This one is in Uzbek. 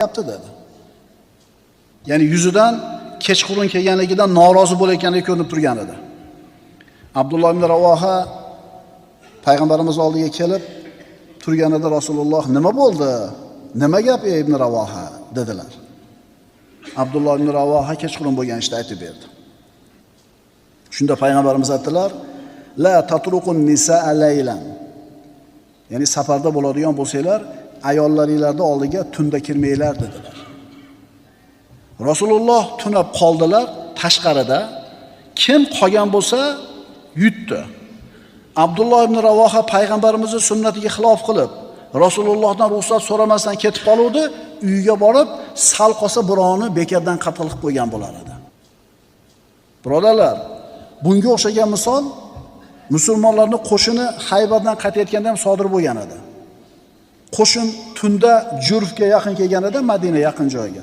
Dedi. Ya'ni yuzidan kechqurun kelganligidan norozi bo'layotganligi ko'rinib turgan edi. Abdulloh ibn Ravoha payg'ambarimiz oldiga kelib turganida Rasululloh nima bo'ldi? Nima gap ey ibn Ravoha dedilar. Abdulloh ibn Ravoha kechqurun bo'lgan ishni aytib berdi. Shunda payg'ambarimiz aytdilar: "La tatruqun nisaa laylan." Ya'ni safarda bo'ladigan bo'lsanglar, ayollaringlarning oldiga tunda kirmanglar dedilar. Rasululloh tunab qoldilar tashqarida. Kim qolgan bo'lsa yutdi. Abdulloh ibn Ravoha payg'ambarimizning sunnatiga xilof qilib, Rasulullohdan ruxsat so'ramasdan ketib qoluvdi, uyiga borib sal qolsa birovni bekardan qatl qilib qo'ygan bo'lar edi. Birodarlar, bunga o'xshagan misol musulmonlarning qo'shini Haybardan qaytayotganda ham sodir bo'lgan edi. Qo'shin tunda Jurfga yaqin kelganida, Madina yaqin joyga.